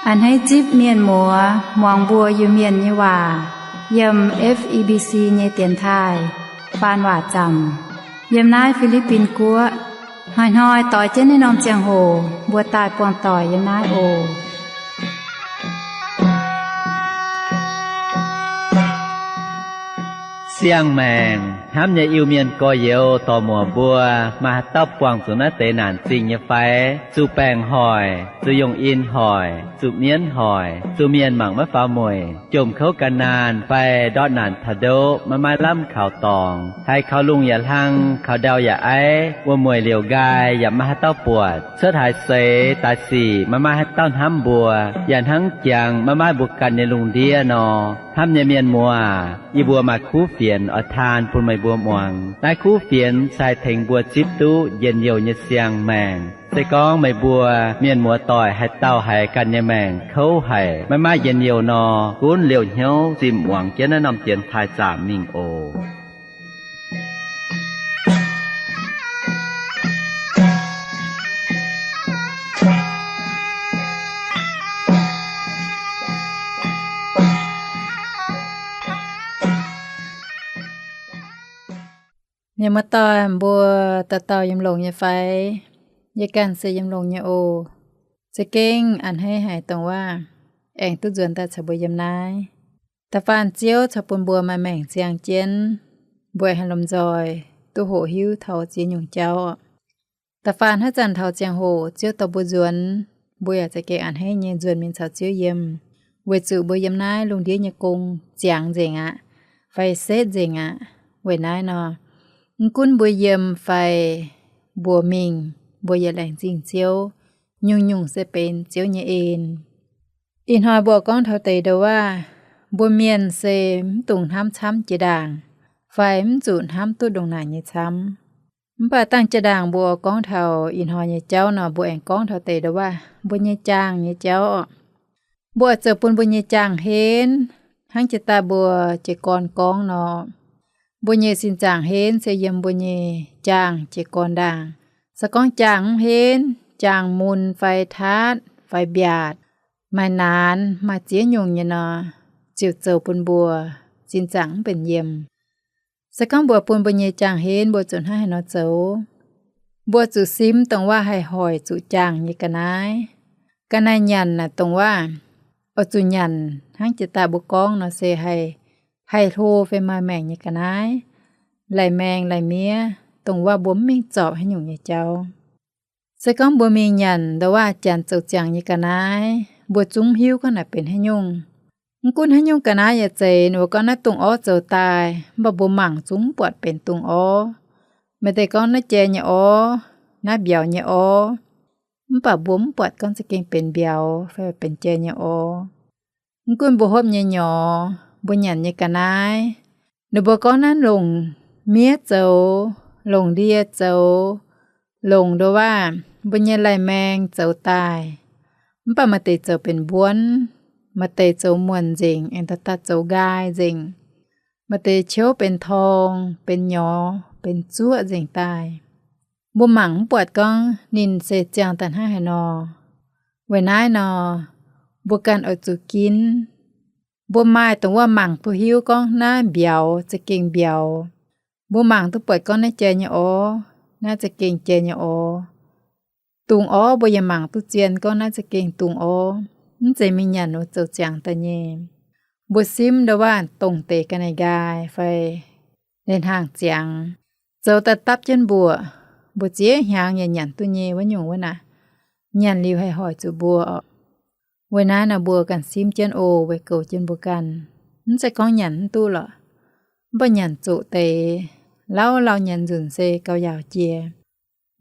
A'hneiv zipv mienh muoz muangx mbuo Iu-Mienh nyei waac yiem F E B C nyei dienx taaih faan waac zaamc yiem naaiv Fi^li^bin Guoqv. Hnoi-hnoi doix jienv naaiv norm ziangh hoc mbuo daaih buangh doic yiem naaiv oc. Siang-maengc hnamv nyei Iu-Mienh gorx-youz dorc-muoc mbuo, maaih haaix dauh buangh zuqc naaiv deix naanc zingh nyei fai? Zuqc baengc hoic, zuqc yungh in hoic, zuqc mienv hoic, zuqc mienh mangc maiv faaux mueic, jomc kouv gan naanh fai ndortv naanc taux ndoqv maiv maaih lamh kaux dorngx, haiz kaux lungh yaac hlang, kaux ndau yaac aiv, wuom-mueic liouc nqaai yaac maiv maaih haaix dauh buatc, cuotv haaix seix daaih sic maiv maaih haaix dauh hnamv mbuo, yaac hnangv jangx maiv maaih mbuo ganh nyei lungh ndiev nor. Hnamv nyei mienh muoz, yie mbuo maaih kuv fienx oix taan bun meih mbuo muangx. Naaiv kuv fienx se haih tengx mbuo zipv duqv njien-youh nyei siang-maengc. Se gorngv meih mbuo mienh muoz doic haaix dauh haiz ganh nyei maengc kouv haic, maiv maaih njien-youh nor, gunv liouh hnyouv zinh muangx jienv naaiv norm dienx taaih zaamc mingh oc. Mienh muoz-doic mbuo, dauh dauh yiem longx nyei fai? Yie ganh se yiem longx nyei oc. Za'gengh a'hneiv haic dongh waac aengx duqv nzuonx daaih caux mbuo yiem naaiv. Da'faanh Ziouv caux bun mbuo maaih maengc ziangh jienv, mbuo aengx haih lomh nzoih duqv hoqc hiuv taux ziex nyungc jauv. Da'faanh haaix zanc taux ziangh hoc Ziouv dorh mbuo nzuonx, mbuo yaac za'gengh a'hneiv nyei nzuonx mingh caux Ziouv yiem, weic zuqc mbuo yiem naaiv lungh ndiev nyei gong ziangx nzengc aqv, fai setv nzengc aqv. Weic naaiv nor, mv gunv mbuo yiem fai mbuo mingh, mbuo yaac laengz zingh Ziouv. Nyungc-nyungc se benx Ziouv nyei en. Ih hnoi mbuo gorngv taux deix ndo waac, mbuo mienh se mv dungx hnamv camv jiex ndaangc, fai mv zuqc hnamv duqv ndongc naaic nyei camv. Mv baac dangh jiex ndaangc mbuo gorngv taux ih hnoi nyei jauv nor, mbuo aengx gorngv taux deix ndo waac mbuo nyei jaangh nyei jauv. Mbuo oix zoux bun mbuo nyei jaangh henv, hnangv jiex daaih mbuo jiez gorn gorngv nor, mbuo nyei sin zaangc henv se yiem mbuo nyei jaangh jiez gorn ndaangc. Se gorngv jaangh mv henv, jaangh mun fai taatv fai mbiaatc, maaih naanx maaih ziex nyungc nyei nor, ziouc zoux bun mbuo sin zaangc mv benx yiem. Se gorngv mbuo bun mbuo nyei jaangh henv, mbuo zuqc hnangv haaix nor zoux? Mbuo zuqc simv dongh waac haih hoic zuqc jaangh nyei ga'naaiv. Ga'naaiv nyanc naaic dongh waac oix zuqc nyanc hnangv jiex daaih mbuo gorngv nor se haih, haih hlo fai maaih maengc nyei ga'naaiv, lai-maeng lai-miev, dongh waac mbuo mv mingh zorpc haaix nyungc nyei jauv. Se gorngv mbuo mingh nyanc ndo waac janx zoux ziangx nyei ga'naaiv, mbuo zungv hiuv gorngv naaic benx haaix nyungc. Mv gunv haaix nyungc ga'naaiv yaac zeiz, ninh mbuo gorngv naaiv dungz orv zoux daaih, mv baac mbuo mangc zungv mv buatc benx dungz orv. Maaih deix gorngv naaiv jai nyei orv, naaiv mbiauz nyei orv, mv baac mbuo mv buatc gorngv za'gengh benx mbiauz fai benx jai nyei orv. Mv gunv mbuo hopv nyei nyorx, mbuo nyanc nyei ga'naaiv, ninh mbuo gorngv naaiv longc miev zoux, longc ndie zoux, longc ndo waac mbuo nyei lai-maeng zoux daaih. Mv baac maaih deix zoux benx mbuonv, maaih deix zoux muonc nzengc, aengx daaih zoux nqaai nzengc. Maaih deix ciouv benx torng, benx nyorx, benx zuoqv nzengc daaih. Mbuo mangc mv buatc gorngv ninh se ziangh daaih hnangv haaix nor. Weic naaiv nor, mbuo ganh oix zuqc ginv. Mbuo maaih dongh wuov mangc duqv hiuv gorngv naaiv mbiauz za'gengh mbiauz. Mbuo mangc duqv buatc gorngv naaiv jai nyei orv, naaiv za'gengh jai nyei orv. Dungz orv mbuo yaac mangc duqv zien gorngv naaiv za'gengh dungz orv, mv zeiz mingh nyanc wuov zoux ziangx daaih nyei. Mbuo simv ndo waac dongh deix ga'naaiv nqaai fai ninh hnaangx ziangx, zoux daaih dapv jienv mbuoqc, mbuo ziex hnyangx yaac nyanc duqv nyei wuov nyungc wuov naaic, nyanc liuz haih hoic zuqc mbuo oc. Weic naaiv nor mbuo ganh simv jienv oc, weic goux jienv mbuo ganh. Mv zeiz gorngv nyanc mv duqv lorqc, mv baac nyanc zoqc deix, lauh lauh nyanc nzunc se gauh yaauc jiex.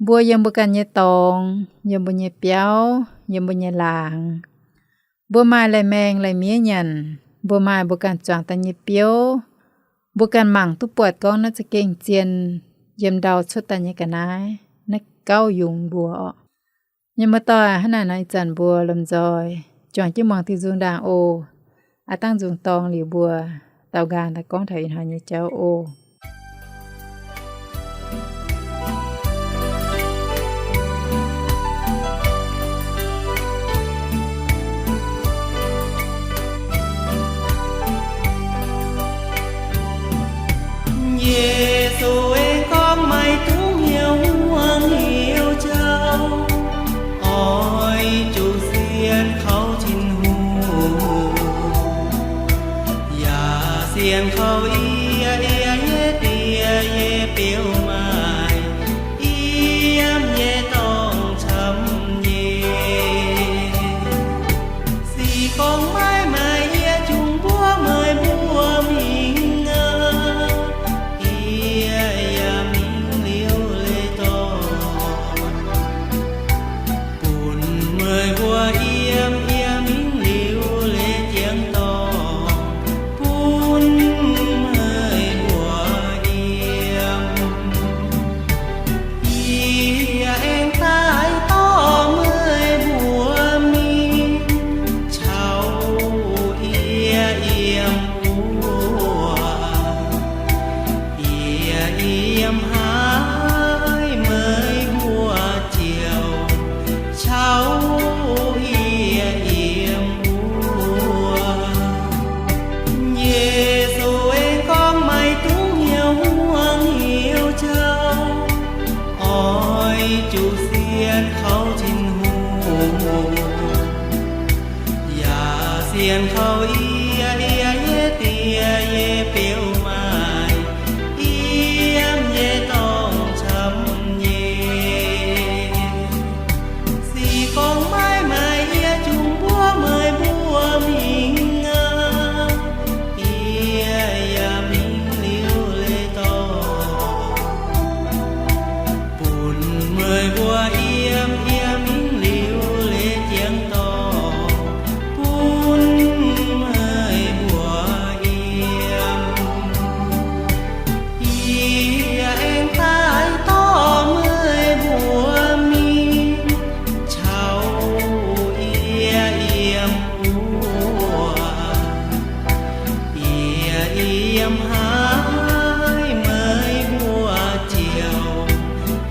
Mbuo yiem mbuo ganh nyei dorngx, yiem mbuo nyei biauv, yiem mbuo nyei laangz, mbuo maaih lai-maeng lai-miev nyanc, mbuo maaih mbuo ganh zuangx daaih nyei biouv, mbuo ganh mangc duqv buatc gorngv naaiv za'gengh zien, yiem ndau cuotv daaih nyei ga'naaiv, naaiv gauh yungz mbuo oc. Mienh muoz-doic, hnangv naaic nor ih zanc mbuo lomh nzoih juangc jienv muangx diuh nzung ndaangc oc. Aav dangh nzung dorng liuz mbuo daaux nqaang daaih gorngv taux ih hnoi nyei jauv oc. Sienx kaux yie, yie nyei Die, yie biux maaih yiem nyei dorngx camv nyei. Se gorngv maiv maaih yie jungx mbuox meih mbuo mingh aqv, yie yaac mingh liuz leiz-dorngh bun meih mbuo yiem, yie mingh liuz leiz-jienv dorngh bun meih mbuo yiem. Yie aengx daaih dorh meih mbuo mingh caux yie yiem wuov. Yie yiem haaix, meih mbuo ziouc caux yie yiem wuov. Yesu aengx gorngv, Meih dungx hnyouv hmuangx hnyouv jauv, oix zuqc sienx kaux Tin-Hungh. Yaac sienx kaux yie, yie nyei Die, yie biux maaih yiem nyei dorngx camv nyei. Se gorngv maiv maaih yie jungx mbuox meih mbuo mingh aqv, yie yaac mingh liuz leiz-dorngh bun meih mbuo yiem, yie mingh liuz leiz-jienv dorngh bun meih mbuo yiem. Yie aengx daaih dorh meih mbuo mingh caux yie yiem wuov. Yie yiem haaix, meih mbuo ziouc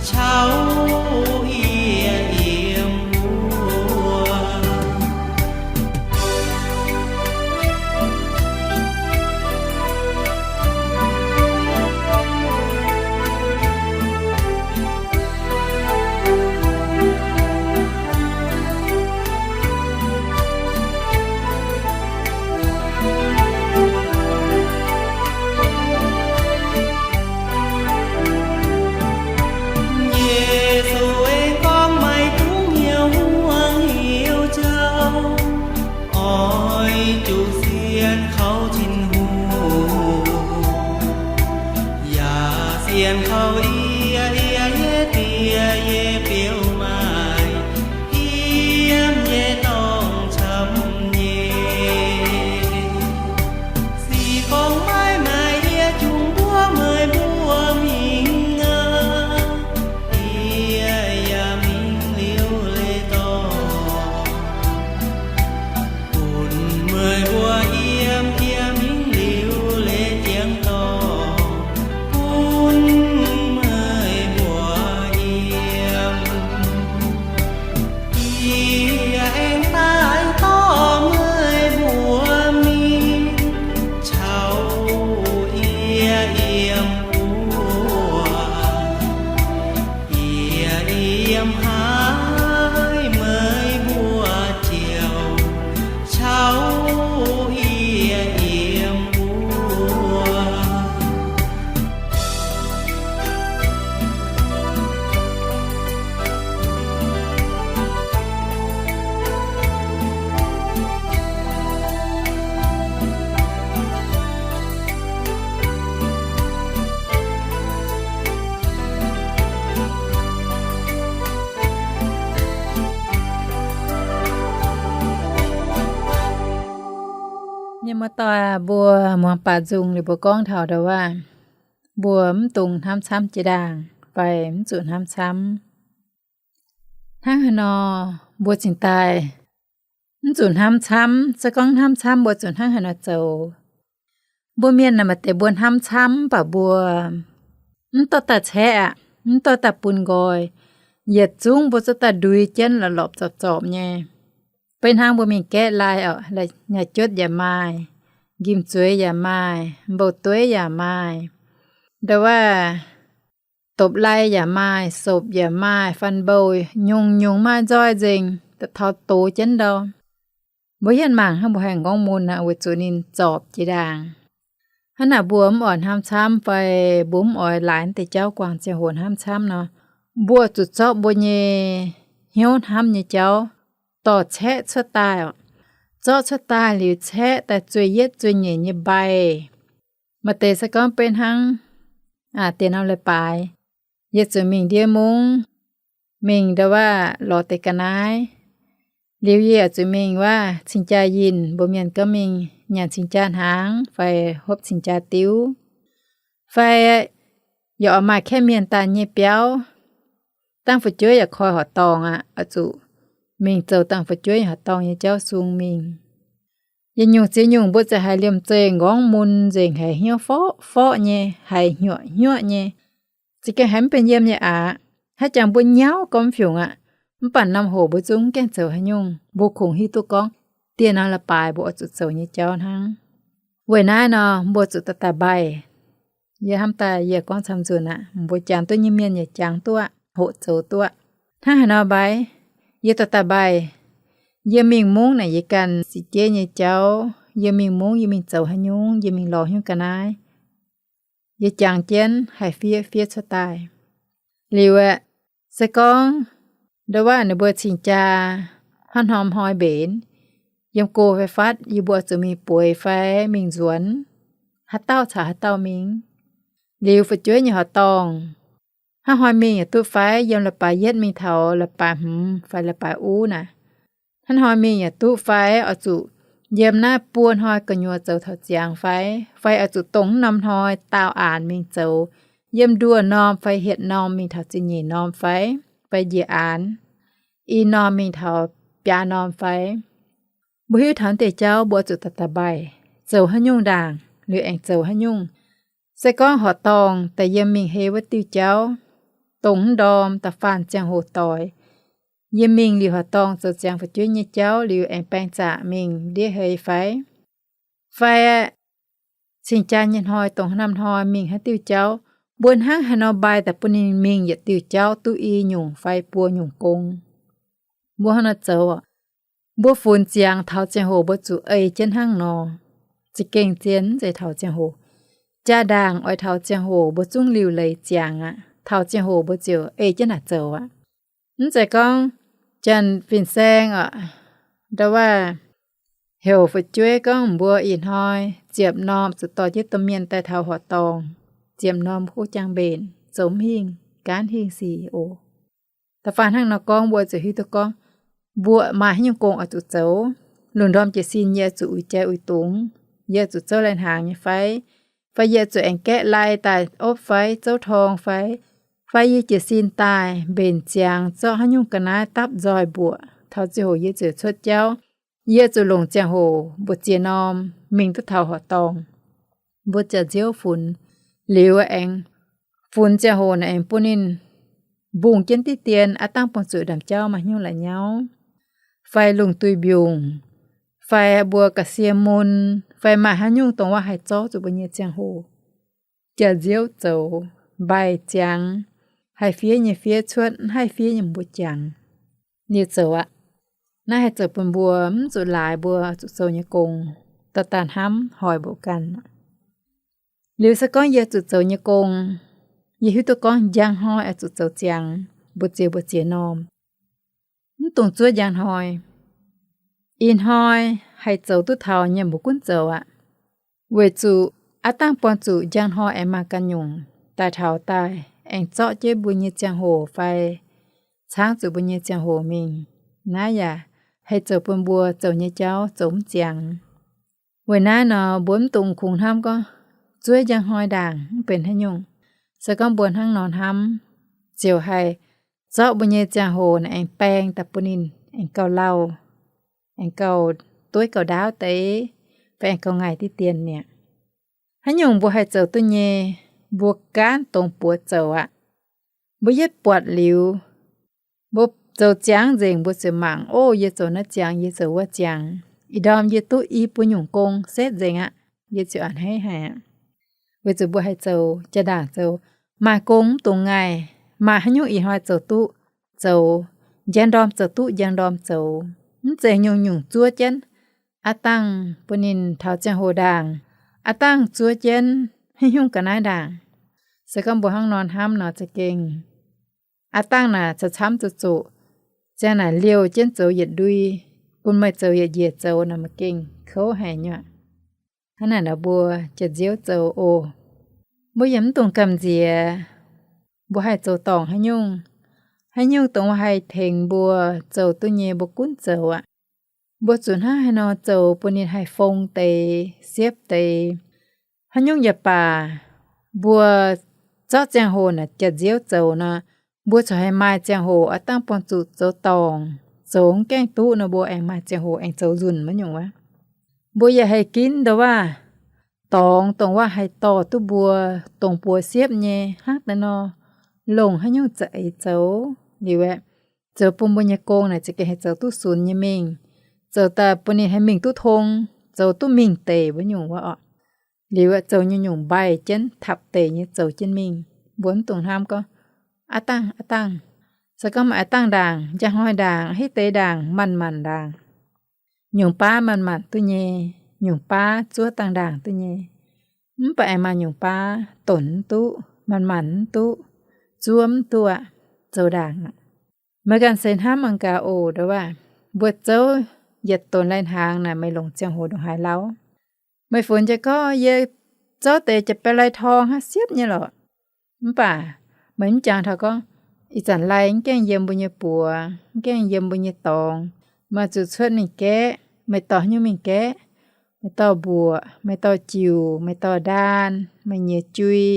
caux yie yiem wuov. Yesu aengx gorngv, Meih dungx hnyouv hmuangx hnyouv jauv, oix zuqc sienx kaux Tin-Hungh. Yaac sienx kaux yie, yie nyei Die, yie biux maaih yiem nyei dorngx camv nyei. Se gorngv maiv maaih yie jungx mbuox meih mbuo mingh aqv, yie yaac mingh liuz leiz-dorngh bun meih mbuo yiem, yie mingh liuz leiz-jienv dorngh bun meih mbuo yiem. Yie aengx daaih dorh meih mbuo mingh caux yie yiem wuov. Yie yiem haaix, meih mbuo ziouc caux yie yiem wuov. Mienh muoz-doic, mbuo muangx baac nzung liuz mbuo gorngv taux ndau wuov, mbuo mv dungx hnamv camv jiex ndaangc fai mv zuqc hnamv camv. Hnangv haaix nor mbuo cingx daaih mv zuqc hnamv camv? Se gorngv hnamv camv, mbuo zuqc hnangv haaix nor zoux? Mbuo mienh naaic maaih deix mbuo hnamv camv, mv baac mbuo mv dorh daaih caeqv aqv, mv dorh daaih bun nqoi. Yietc zungv mbuo zorqv daaih ndui jienv lorpc lorpc zorpc zorpc nyei. Beiv hnangv mbuo mingh gaeqv lai oc, nyaai juotv yaac maaih, nqimh zueiz yaac maaih, mbouh dueiv yaac maaih, ndau wuov, dopc lai yaac maaih, sopc yaac maaih, fanh mbouh nyungc-nyungc maaih nzoih nzengc, da'taux dox jienv ndau. Mbuo hietv mangc hnangv mbuo haih nqorngv mun aqv, weic zuqc ninh zorpc jiex ndaangc. Hnangv naaic mbuo mv oix hnamv camv fai mbuo mv oix laaix deix jauv guangc ziangh hoc hnamv camv nor, mbuo zuqc zorqv mbuo nyei hnyouv hnamv nyei jauv dorh caeqv cuotv daaih oc. Zorqv cuotv daaih liuz caeqv daaih zueih yietv zueih nyeic nyei mbaih. Maaih deix se gorngv beiv hnangv, aa, diex norm leiz-baaix, yie zuqc mingh ndiev mungv, mingh ndau wuov lorz deix ga'naaiv. Liuz yie yaac zuqc mingh wuov cing-jaa yinh, mbuo mienh gorngv mingh nyanc cing-jaa hnaangx fai hopv cing-jaa diuv, fai yaac oix maaih kaeqv mienh daaih nyei biauv. Dangh fu'jueiv yaac koi horqc dorngh aqv, oix zuqc mingh zoux dangh fu'jueiv nyei horqc dorngh nyei jauv sung mingh. Yietc nyungc ziex nyungc mbuo ziouc haiz liemh zeih nqorngv mun nzengc, haiz hnyouv forqv forqv nyei, haiz hnyuoqc hnyuoqv nyei. Za'gengh haiz mv benx yiem nyei aqv. Haaix jangx mbuo nyauv gormx fiungc aqv. Mv baac norm hoc mbuo zungv mv gaengh zoux haaix nyungc, mbuo kungx hiuv duqv gorngv dieh norm leiz-baaix mbuo oix zuqc zoux nyei jauv hnangv. Weic naaiv nor, mbuo zuqc daaih daaih mbaih. Yie hnamv daaih yie gorngv camv nzunc aqv, mbuo jangx duqv nyei mienh yaac jangx duqv, hoqc zoux duqv. Hnangv haaix nor mbaih, yie daaih daaih mbaih, yie mingh mungv naaic yie ganh ziqc jeiv nyei jauv, yie mingh mungv yie mingh zoux haaix nyungc, yie mingh lorz haaix nyungc ga'naaiv, yie jangx jienv haih fiev fiev cuotv daaih. Liuz aeqv, se gorngv ndau wuov ninh mbuo cing-jaa hnangv hnorm hnoi mbenc, yiem go fai fatv yie mbuo oix zuqc mingh bueix fai mingh nzuonx, haaix dauh caux haaix dauh mingh. Liuz fu'jueiv nyei horqc dorngh, hnangv hnoi mingh yaac duqv fai yiem leiz-baaix yietv mingh taux leiz-baaix hmz fai leiz-baaix uv naaic, hnangv hnoi mingh yaac duqv fai oix zuqc yiem naaiv buo hnoi gu'nyuoz zoux taux ziangx fai, fai oix zuqc dongh norm hnoi daauh aanx mingh zoux, yiem nduoh norm fai hietc norm mingh taux ziepc nyeic norm fai, fai njiec aanx i norm mingh taux biaa norm fai. Mbuo hiuv taux deix jauv mbuo zuqc daaih daaih mbaih, zoux haaix nyungc ndaangc liuz aengx zoux haaix nyungc. Se gorngv horqc dorngh daaih yiem mingh hei wuov diuh jauv, dongh mv ndorm da'faanh ziangh hoc doix, yiem mingh liuz horqc dorngh zoux ziangx fu'jueiv nyei jauv liuz aengx baeng zaqc mingh ndiev hei fai, fai cing-jaa nyei hnoi dongh norm hnoi mingh haaix diuh jauv, mbuo hnangv haaix nor mbaih daaih bun ninh mingh yietc diuh jauv duqv i nyungc fai buo nyungc gong. Mbuo hnangv nor zoux, mbuo funx ziangx taux ziangh hoc mbuo zuqc ei jienv hnangv nor. Za'gengh zien mv zeiz taux ziangh hoc. Jaa-ndaangc oix taux ziangh hoc mbuo zungv liuc leiz ziangx aqv. Taux ziangh hoc mbuo ziouc ei jienv naaic zoux aqv. Mv zeiz gorngv janx fin-saeng oc, ndau wuov heuc fu'jueiv gorngv mbuo ih hnoi ziepc norm zuqc dorh jienv domh mienh daaih taux horqc dorngh, ziepc norm kuv jangx mbenc, zoux mv hingh, gaanv hingh sic oc. Da'faanh hnangv nor gorngv mbuo ziouc hiuv duqv gorngv mbuo maaih haaix nyungc gong oix zuqc zoux. Lungh ndorm jiez sin yie zuqc uix jai uix dungz, yie zuqc zouv lai-hnaangx nyei fai, fai yie zuqc aengx gaeqv lai daaih opv fai zouv torng fai, fai yie jiez sin daaih mbenc ziangx zorqv haaix nyungc ga'naaiv dapv nzoih mbuoqc, taux ziangh hoc yie ziouc cuotv jauv. Yie zuqc longc ziangh hoc mbu'ziex norm mingh duqv taux horqc dorngh. Mbuo jaax nziouv funx liuz aengx funx ziangh hoc naaic aengx bun ninh mbungh jienv diqv dien aqv, dangh buangh zuqc ndaamv-jauv maaih haaix nyungc la'nyauv, fai lungh duih mbiungc, fai mbuo ga'sie mun, fai maaih haaix nyungc dongh wuov haih zorqv zuqc mbuo nyei ziangh hoc. Jaax nziouv zoux, mbaih ziangx, haih fiev nyei fiev cuotv, mv haih fiev nyei mbuo jangx. Liuz zoux aqv. Naaiv haih zoux bun mbuo mv zuqc laaix mbuo zuqc zoux nyei gong, daaih daaih hnamv hoic mbuo ganh. Liuz se gorngv yie zuqc zoux nyei gong, yie hiuv duqv gorngv njang hnoi oix zuqc zoux ziangx mbu'ziex mbu'ziex norm. Mv dungx zuov njang hnoi. Ih hnoi haih zoux duqv taux nyei mbuo gunv zoux aqv. Weic zuqc aav dangh buangh zuqc njang hnoi aengx maaih ganh nyungc daaih taux daaih aengx zorqv jienv mbuo nyei ziangh hoc fai caangv zuqc mbuo nyei ziangh hoc mingh. Naaiv yaac haih zoux bun mbuo zoux nyei jauv zoux mv ziangx. Weic naaiv nor mbuo mv dungx kungx hnamv gorngv zuov njang hnoi ndaangc mv benx haaix nyungc. Se gorngv mbuo hnangv nor hnamv, ziouc haih zorqv mbuo nyei ziangh hoc naaic aengx baeng daaih bun ninh aengx gauh lauh, aengx gauh dueiv gauh ndaauv deix, fai aengx gauh ngaih diqv dien mi'aqv. Haaix nyungc mbuo haih zoux duqv nyei, mbuo gaanv dongz buoz zoux aqv. Mbuo yietv buatc liuz, mbuo zoux ziangx nzengc mbuo ziouc mangc, o, yie zoux naaiv ziangx, yie zoux wuov ziangx. Ih ndorm yie duqv i buo nyungc gong setv nzengc aqv. Yie ziouc a'hneiv haic aqv. Weic zuqc mbuo haih zoux jaa-ndaangc zoux, maaih gong mv dungx ngaih, maaih haaix nyungc ih hnoi zoux duqv zoux, njang ndorm zoux duqv njang ndorm zoux, mv zeiz nyungc-nyungc zuov jienv. Aav dangh bun ninh taux ziangh hoc ndaangc, Aav dangh zuov jienv haaix nyungc ga'naaiv ndaangc. Se gorngv mbuo hnangv nor hnamv nor za'gengh, aav dangh naaic camv-camv zoqc zoqc, ziang naaic liouh jienv zoux yietc ndui, bun meih zoux yietc njiec zoux naaic, meih gengh kouv haic nyuoqc. Hnangv naaic nor mbuo jiex nziouv zoux oc. Mbuo yaac mv dungx gamh nziex mbuo haih zoux dorngc haaix nyungc. Haaix nyungc dongh haih tengx mbuo zoux duqv nyei mbuo gunv zoux aqv. Mbuo zuqc hnangv haaix nor zoux bun ninh haih fong deix, siepv deix. Haaix nyungc yaac baac, mbuo zorqv ziangh hoc naaic jiex nziouv zoux nor, mbuo corc haih maaih ziangh hoc aav dangh buangh zuqc zoux dorngc, zoux mv gaengh duqv nor mbuo aengx maaih ziangh hoc aengx zoux nzunc wuov nyungc wuov. Mbuo yaac haih ginv ndau waav dorngx dongh waav haih dorh duqv mbuo, dongh buoz siepv nyei hnangv deix nor, longc haaix nyungc za'eix zoux liuz aeqv, zoux bun mbuo nyei gong naaic za'gengh haih zoux duqv sunx nyei mingh, zoux daaih bun ninh haih mingh duqv tong, zoux duqv mingh deic wuov nyungc wuov orqc. Liuz aeqv, zoux nyungc-nyungc mbaih jienv tapc deic nyei zoux jienv mingh. Mbuo mv dungx hnamv gorngv, aav dangh, aav dangh. Se gorngv maaih aav dangh ndaangc, njang hnoi ndaangc, hitv deix ndaangc, manc-manc ndaangc, nyungc baav manc-manc duqv nyei, nyungc baav zuov dangh ndaangc duqv nyei. Mv baac aengx maaih nyungc baav donx mv duqv, manc-manc mv duqv, zuov mv duqv aqv, zoux ndaangc aqv. Meih ganh se hnamv mangc gaax oc, ndau waav, mbuo zouv yietc donx lai hnaangx naaic, meih longc ziangh hoc ndongc haaix lauh? Meih funx jienv gorngv, yie zouv deix jiex baeqv lai torng hnangv, siepv nyei lorqc. Mv baac meih mv jangx taux gorngv, ih zanc lai mv gaengh yiem mbuo nyei buoz, mv gaengh yiem mbuo nyei dorngx, meih zuqc cuotv mingh gaeqv, meih dorh haaix nyungc mingh gaeqv? Meih dorh mbuoqc, meih dorh jiuc, meih dorh ndaan, meih nyiex jui.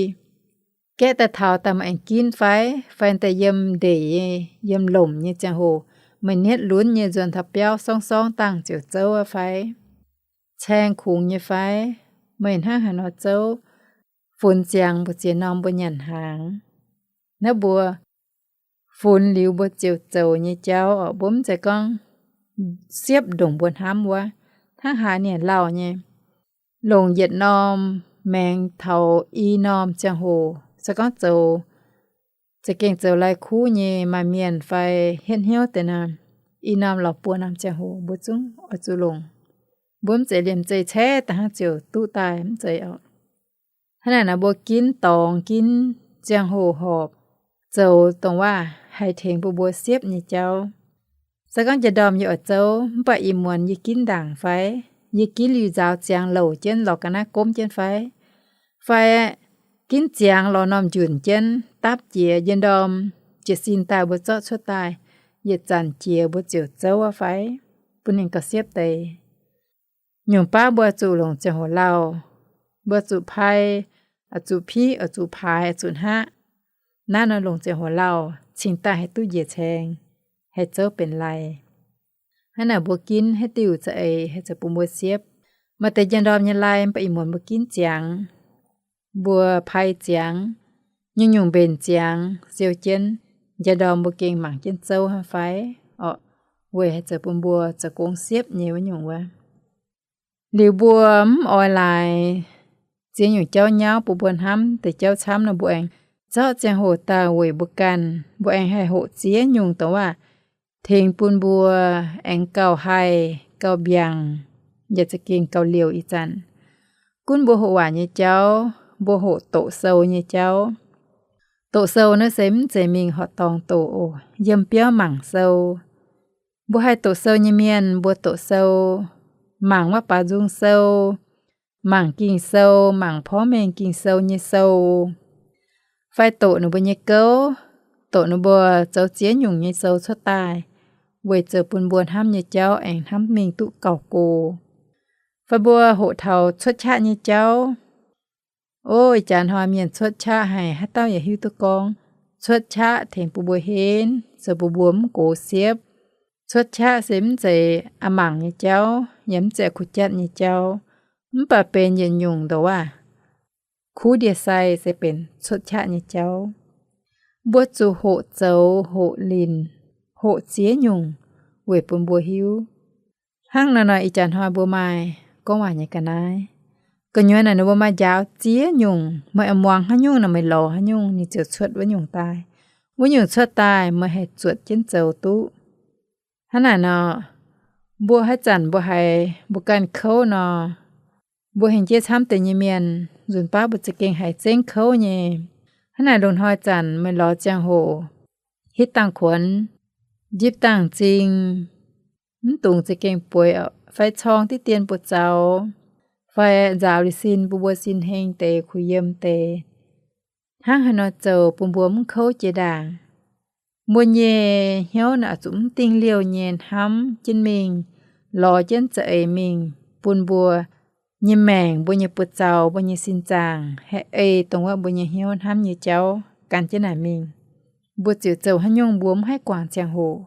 Gaeqv daaih taux daaih meih aengx ginv fai? Fai daaih yiem ndeic nyei, yiem lomc nyei ziangh hoc, meih nietv lunx nyei nzuonx taux biauv sorngv-sorngv dangh ziouc zouv aqv fai? Caeng kungx nyei fai? Meih hnangv haaix nor zouv? Funx ziangx mbu'ziex norm mbuo nyanc hnaangx. Naaiv mbuo funx liuz mbuo ziouc zoux nyei jauv oc. Mbuo mv zeiz gorngv siepv ndongc mbuo hnamv wuov, hnangv haaix ninh lauh nyei. Longc yietc norm maengx taux i norm ziangh hoc, se gorngv zoux za'gengh zoux lai-kuv nyei maaih mienh fai hietv hnyouv deix nor, i norm lorz buo norm ziangh hoc mbuo zungv oix zuqc longc. Mbuo mv zeiz liemh zeih caeqv daaih hnangv ziouc duqv daaih, mv zeiz oc. Hnangv naaic nor mbuo ginv dorngx, ginv ziangh hoc horpc, zoux dongh waac haih tengx bun mbuo siepv nyei jauv. Se gorngv njang ndorm yie oix zouv mv baac ih muonz yie ginv ndaangc fai? Yie ginv liuz nzaaux ziangx louc jienv lorz ga'naaiv gomv jienv fai? Fai ginv ziangx lorz normh njunc jienv dapv jiex njang ndorm jiez sin daaih mbuo zorqv cuotv daaih, yietc zanc jiex mbuo ziouc zouv aqv fai? Bun ninh gauh siepv deix. Nyungc baav mbuo zuqc longc ziangh hoc lauh, mbuo zuqc pai, oix zuqc piqv, oix zuqc paaix, oix zuqc hnaqv. Naaiv nor longc ziangh hoc lauh cingx daaih haih duqv njiec caeng, haih zouv benx lai. Hnangv naaic mbuo ginv haaix diuc za'eix haih zoux bun mbuo siepv. Maaih deix njang ndorm nyei lai mv baac ih muonz mbuo ginv ziangx, mbuo pai ziangx, nyungc-nyungc mbenc ziangx siou jienv, njang ndorm mbuo gengh mangc jienv zouv hnangv fai? Orqc, weic haih zoux bun mbuo zoux gong siepv nyei wuov nyungc wuov. Liuz mbuo mv oix laaix ziex nyungc jauv nyauv bun mbuo hnamv deix jauv camv nor, mbuo aengx zorqv ziangh hoc daaih weic mbuo ganh, mbuo aengx haih hoqc ziex nyungc dongh waac tengx bun mbuo aengx gauh haih, gauh mbiaangc, yaac za'gengh gauh liouc ih zanc. Gunv mbuo hoqc waac nyei jauv, mbuo hoqc doqc sou nyei jauv. Doqc sou naaiv se mv zeiz mingh horqc dorngx doqc oc, yiem biauv mangc sou. Mbuo haih doqc sou nyei mienh, mbuo doqc sou, mangc wuov baaux nzung sou, mangc Ging-Sou, mangc porv mengh Ging-Sou nyei sou, fai doqc ninh mbuo nyei gouv, doqc ninh mbuo zoux ziex nyungc nyei sou cuotv daaih, weic zoux bun mbuo hnamv nyei jauv aengx hnamv mingh duqv gauh go. Fai mbuo hoqc taux cuotv qaqv nyei jauv. O, ih jaax hnoi mienh cuotv qaqv haic, haaix dauh yaac hiuv duqv gorngv. Cuotv qaqv tengx bun mbuo henv, zoux bun mbuo mv gox siepv. Cuotv qaqv se mv zeiz a'mangc nyei jauv, yaac mv zeiz kuh jatv nyei jauv, mv baac benx yietc nyungc ndoqc waac. Kuv ndie-sai se benx cuotv qaqv nyei jauv. Mbuo zuqc hoqc zoux, hoqc linc, hoqc ziex nyungc weic bun mbuo hiuv. Hnangv naaiv nor, ih jaax hnoi mbuo maaih gorngv waac nyei ga'naaiv. Gu'nyuoz naaic ninh mbuo maaih njaaux ziex nyungc, meih muangx haaix nyungc nor meih lorz haaix nyungc, ninh ziouc cuotv wuov nyungc daaih. Wuov nyungc cuotv daaih meih haih zuotc jienv zoux duqv. Hnangv naaic nor, mbuo haaix zanc mbuo haiz mbuo ganh kouv nor, Mbuo hengx jeiv camv deix nyei mienh, nzunc baav mbuo za'gengh haiz zengv kouv nyei. Hnangv naaic loz-hnoi zanc meih lorz ziangh hoc, hitv dangh kuonx, njipv dangh m'zing, mv dungx za'gengh bueix fai corng diqv dien buoz-zaux, fai nzaaux liuz sin bun mbuo sin heng deix, kuh yiem deix. Hnangv haaix nor zoux bun mbuo mv kouv jiex ndaangc? Mbuo nyei hnyouv naaic zuqc mv dingh liouh nyei hnamv jienv mingh, lorz jienv za'eix mingh, bun mbuo nyei maengc, mbuo nyei buoz-zaux, mbuo nyei sin zaangc haih ei dongh wuov mbuo nyei hnyouv hnamv nyei jauv gan jienv naaic mingh. Mbuo ziouc zoux haaix nyungc mbuo mv haih guangc ziangh hoc.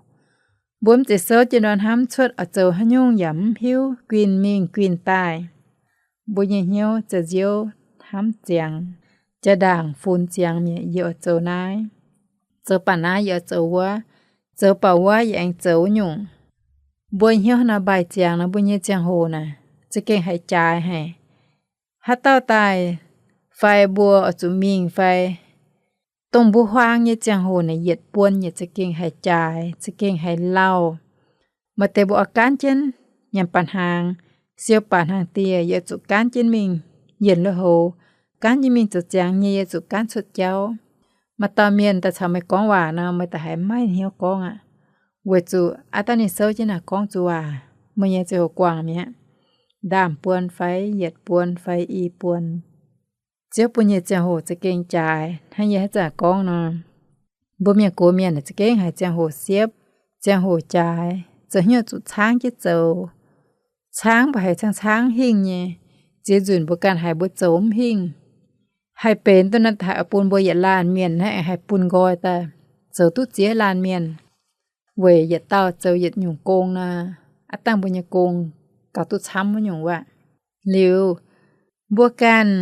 Mbuo mv zeiz souv jienv nor hnamv cuotv, oix zoux haaix nyungc yaac mv hiuv, guinh mingh guinh daaih. Mbuo nyei hnyouv za'nziouv hnamv ziangx, jaa-ndaangc funx ziangx mi'aqv, yie oix zoux naaiv, zoux baac naaiv, yie oix zoux wuov, zoux baac wuov yie aengx zoux wuov nyungc. Mbuo hnyouv nor mbaih ziangx nor, mbuo nyei ziangh hoc naaic za'gengh haiz jaaix haic. Haaix dauh daaih fai mbuo oix zuqc mingh fai, dongh mbuo huaang nyei ziangh hoc naaic yietc buon yaac za'gengh haiz jaaix, za'gengh haiz lauh. Maaih deix mbuo oix gaanv jienv nyanc baac hnaangx, siou baac hnaangx dieh, yie zuqc gaanv jienv mingh yienc lui-houx, gaanv jienv mingh zoux ziangx nyei, yie zuqc gaanv cuotv jauv. Maaih dauh mienh daaih caux meih gorngv waac nor, meih daaih haiz maiv hnyouv gorngv aqv. Weic zuqc aav dangh ninh souv jienv naaic gorngv zuqc waac, meih nyei ziangh hoc guangc mi'aqv. Ndaamv-buon fai yietc buon fai i buon, Ziouv bun nyei ziangh hoc za'gengh jaaix. Hnangv yie haaix zanc gorngv nor, mbuo mienh gox mienh za'gengh haiz ziangh hoc siepv, ziangh hoc jaaix, zoux hnyouv zuqc caangv jienv zoux. Caangv mbuo haiz caangv caangv hingh nyei, ziex nzunc mbuo ganh haiz mbuo zoux mv hingh. Haih benx duqv naaiv daaih haih bun mbuo yietc laanh mienh naaiv aengx haih bun nqoi daaih zoux duqv ziex laanh mienh. Weic yietc dauh zoux yietc nyungc gong nor, aav dangh mbuo nyei gong gaux duqv camv wuov nyungc waac. Liuz, mbuo ganh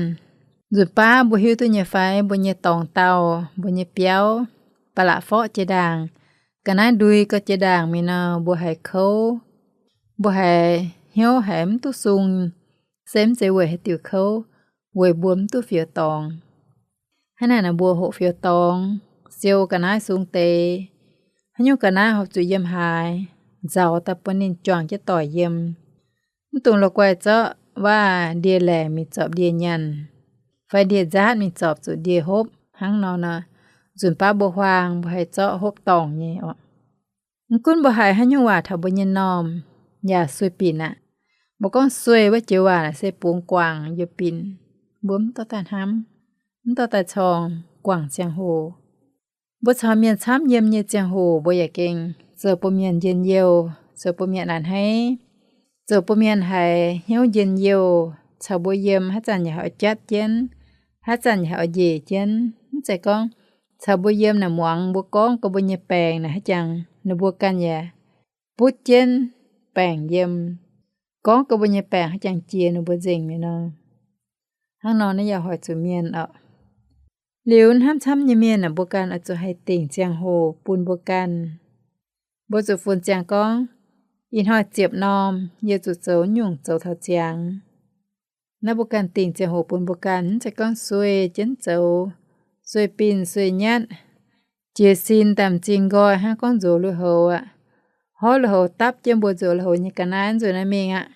nzunc baav mbuo hiuv duqv nyei fai, mbuo nyei dorngx dauh, mbuo nyei biauv, ba'laqc forqv jiex ndaangc, ga'naaiv ndui gau jiex ndaangc mingh nor, mbuo haiz kouv, mbuo haiz hnyouv haiz mv duqv sung, se mv zeiz weic haaix diuc kouv, weic mbuo mv duqv fioux dorngx. Hnangv naaic nor mbuo hoqc fioux dorngx, siou ga'naaiv sung deix, haaix nyungc ga'naaiv horpc zuqc yiem haaix, nzaaux daaih bun ninh juangc jienv doic yiem. Mv dungx la'guaih zorqv waac ndie-laengc mingh zorpc ndie-nyaanh, fai ndie-nzaatv mingh zorpc zuqc ndie-hopv hnangv nor nor, nzunc baav mbuo huaang mbuo haih zorqv hopv dorngc nyei oc. Mv gunv mbuo haiz haaix nyungc waac taux mbuo nyei m'normh, yaac sueih binc aqv. Mbuo gorngv sueih wuov joux waac naaic se bungx guangc yie binc. Mbuo mv dorh daaih hnamv, mv dorh daaih corng guangc ziangh hoc. Mbuo caux mienh camv yiem nyei ziangh hoc mbuo yaac gengh zoux bun mienh njien-youh, zoux bun mienh a'hneiv, zoux bun mienh haiz hnyouv njien-youh, caux mbuo yiem haaix zanc yaac haih jatv jienv, haaix zanc yaac haih njiec jienv. Mv zeiz gorngv caux mbuo yiem naaic muangx mbuo gorngv gau mbuo nyei baengc naaic haaix jangx, ninh mbuo ganh yaac butv jienv baengc yiem, gorngv gau mbuo nyei baengc haaix jangx jiex ninh mbuo nzengc mi'aqv nor. Hnangv nor naaiv yaac hoic zuqc mienh oc. Liuz hnamv camv nyei mienh aah, mbuo ganh oix zuqc haih dingc ziangh hoc bun mbuo ganh. Mbuo zuqc funx ziangx gorngv, ih hnoi ziepc norm yie zuqc zoux nyungc zoux taux ziangx. Naaiv mbuo ganh dingc ziangh hoc bun mbuo ganh, mv zeiz gorngv sueih jienv zoux, sueih binc sueih nyatv, jiez sin daaih m'zing nqoi hnangv gorngv nzox lui-houx aqv. Hov lui-houx dapv jienv mbuo nzox lui-houx nyei ga'naaiv nzuqc naaiv mingh aqv.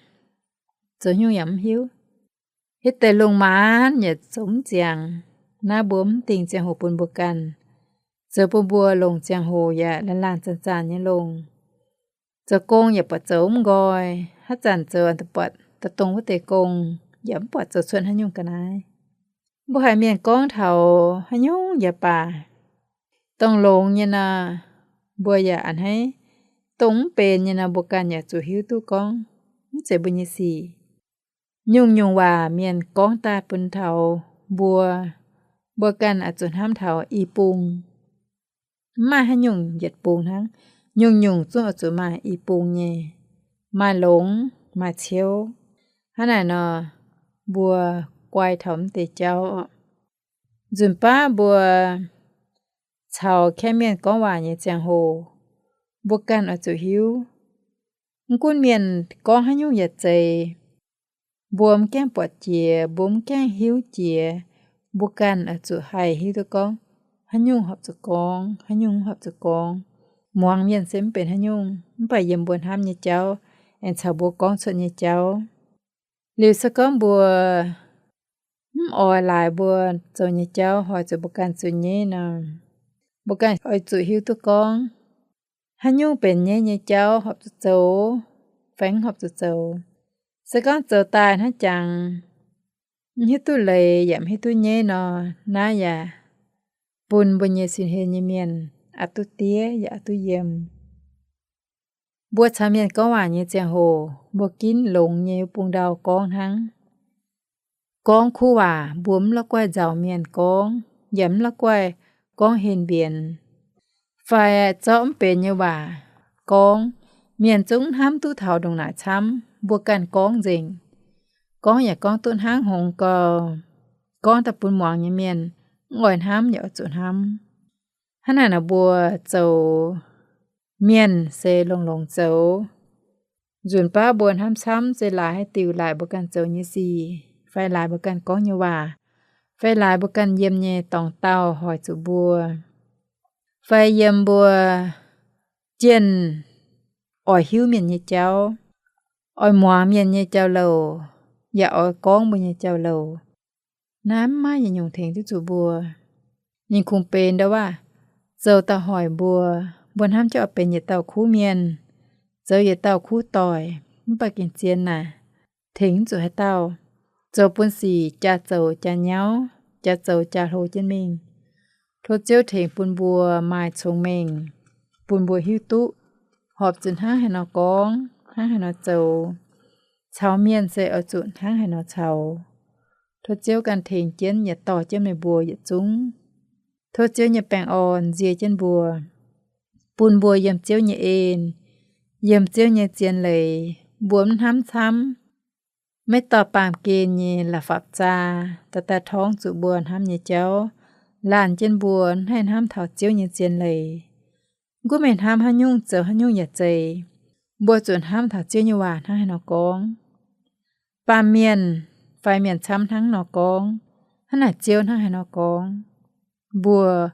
Zoux nyungc yaac mv hiuv. Hitv deix lungh maanz yaac zoux mv ziangx. Naaiv mbuo mv dingc ziangh hoc bun mbuo ganh, zoux bun mbuo longc ziangh hoc yaac laanh laanh zanc zanc nyei longc. Zoux gong yaac buatc zoux mv nqoi, haaix zanc zoux buatc daaih dongh wuov deix gong, yaac mv buatc zoux cuotv haaix nyungc ga'naaiv. Mbuo haiz mienh gorngv taux haaix nyungc yaac baac, dongh longx nyei nor, mbuo yaac a'hneiv, dongh mv benx nyei nor, mbuo ganh yaac zuqc hiuv duqv gorngv mv zeiz mbuo nyei sic. Nyungc-nyungc waac mienh gorngv daaih bun taux mbuo, mbuo ganh oix zuqc hnamv taux i bung. Mv maaih haaix nyungc yietc bung hnangv. Nyungc-nyungc zungv oix zuqc maaih i bung nyei, maaih longx, maaih ciouv. Hnangv naaic nor, mbuo guai taux mv deix jauv oc. Nzunc baav mbuo caux kaeqv mienh gorngv waac nyei ziangh hoc, mbuo ganh oix zuqc hiuv. Mv gunv mienh gorngv haaix nyungc yaac zeiz, mbuo mv gaengh buatc jiex, mbuo mv gaengh hiuv jiex, mbuo ganh oix zuqc haih hiuv duqv gorngv haaix nyungc horpc zuqc gorngv, haaix nyungc mv horpc zuqc gorngv. Muangx mienh se mv benx haaix nyungc, mv baac yiem mbuo hnamv nyei jauv aengx caux mbuo gorngv cuotv nyei jauv. Liuz se gorngv mbuo mv oix laaix mbuo zoux nyei jauv hoic zuqc mbuo ganh zuqc nyeiv nor, mbuo ganh oix zuqc hiuv duqv gorngv haaix nyungc benx nyeiv nyei jauv horpc zuqc zoux fai mv horpc zuqc zoux. Se gorngv zoux daaih hnangv jangx, mv hiuv duqv leiz yaac mv hiuv duqv nyeiv nor, naaiv yaac bun mbuo nyei sin-hlen nyei mienh aqc duqv diev yaac aqc duqv yiem. Mbuo caux mienh gorngv waac nyei ziangh hoc, mbuo ginv longx nyei wuov bung ndau gorngv hnangv. Gorngv kuv waac mbuo mv la'guaih nzauc mienh gorngv, yaac mv la'guaih gorngv henv mbienx, fai zorqv mv benx nyei waac gorngv. Mienh zungv hnamv duqv taux ndongc naaic camv, mbuo ganh gorngv nzengc. Gorngv yaac gorngv duqv hnangv hngongx gau. Gorngv daaih bun muangx nyei mienh mv oix hnamv yaac oix zuqc hnamv. Hnangv naaic nor mbuo zoux mienh se longx-longx zoux. Nzunc baav mbuo hnamv camv se laaix haaix diuc laaix mbuo ganh zoux nyei sic, fai laaix mbuo ganh gorngv nyei waac, fai laaix mbuo ganh yiem nyei dorngx dauh hoic zuqc mbuo, fai yiem mbuo jienh oix hiuv mienh nyei jauv, oix muangx mienh nyei jauv-louc, yaac oix gorngv mbuo nyei jauv-louc. Naaiv mv maaih yietc nyungc tengx duqv zuqc mbuo. Ninh kungx benx ndau-waac zoux daaih hoic mbuo. Mbuo hnamv jienv oix benx yietc dauh kuv mienh, zoux yietc dauh kuv doic, mv baac gengh zien naaic tengx mv zuqc haaix dauh. Zoux bun sic jaa zoux jaa nyauv, jaa zoux jaa hlo jienv mingh. Tov Ziouv tengx bun mbuo maaih cong-mengh, bun mbuo hiuv duqv horpc zuqc hnangv haaix nor gorngv, hnangv haaix nor zoux. Caux mienh se oix zuqc hnangv haaix nor caux. Tov Ziouv ganh tengx jienv yietc dorh jienv meih mbuo yietc zungv. Tov Ziouv nyei baengh orn nzie jienv mbuo, bun mbuo yiem Ziouv nyei en, yiem Ziouv nyei zien leiz, mbuo mv hnamv camv, maiv dorh baamh gen nyei la'fapv-zaa daaih daaih torngv zuqc mbuo hnamv nyei jauv, laanh jienv mbuo mv haih hnamv taux Ziouv nyei zien leiz. Mv gunv meih hnamv haaix nyungc, zoux haaix nyungc yaac zeiz, mbuo zuqc hnamv taux Ziouv nyei waac hnangv haaix nor gorngv. Baamh mienh fai mienh camv hnangv nor gorngv, hnangv naaic Ziouv hnangv haaix nor gorngv. Mbuo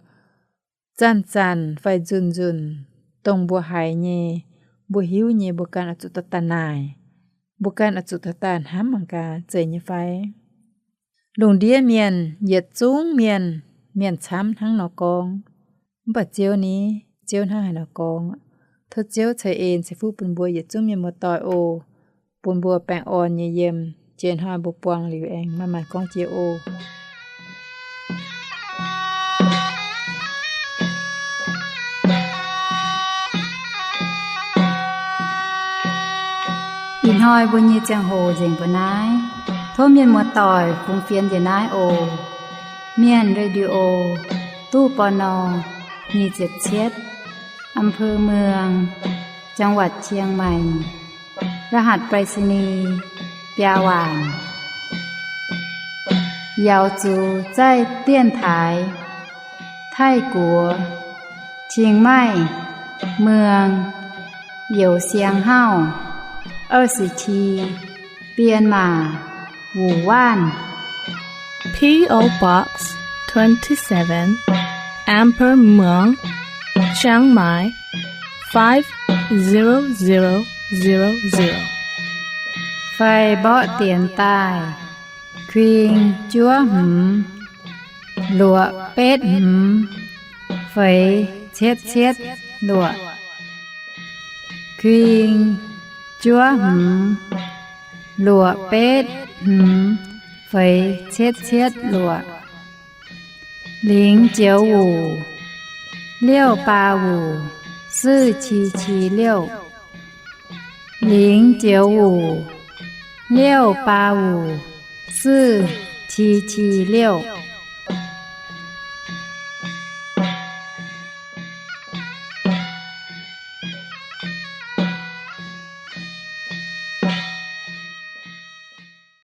zanc-zanc fai nzunc-nzunc, dongh mbuo haiz nyei, mbuo hiuv nyei, mbuo ganh oix zuqc dorh daaih naaic. Mbuo ganh oix zuqc dorh daaih hnamv mangc gaax zeiz nyei fai. Lungh ndiev mienh, yietc zungv mienh, mienh camv hnangv nor gorngv. Mv baac Ziouv ni, Ziouv hnangv haaix nor gorngv. Tov Ziouv ceix en ceix fuqv bun mbuo yietc zungv mienh muoz-doic oc. Bun mbuo baengh orn nyei yiem. Jiex hnoi mbuo buangh liuz aengx maaih maaih gorngv jiex oc. Ih hnoi mbuo nyei ziangh hoc nzengc mbuo naaiv. Tov mienh muoz-doic fungx fienx njiec naaiv oc. Mienh Radio, ตู้ ปณ. nyic ziepc cietv, อำเภอเมือง จังหวัดเชียงใหม่ รหัสไปรษณีย์ biaa waanc. เหยาจือใจ้เตี้ยนถ่าย ไทยกัว เชียงใหม่ เมือง เหยาเซียงเฮ้า เอ้อสิที เปียนหม่า หมู่ว่าน P O Box twenty-seven, Amber Muang, Chiang Mai, five zero zero zero zero. Fai mborqv dienx daaih, kuing juov hmz, luoqc betv hmz, feix cietv cietv luoqc. Kuing juov hmz, luoqc betv hmz, feix cietv cietv luoqc. 零九五 六八五 四七七六. 零九五 六八五 四七七六.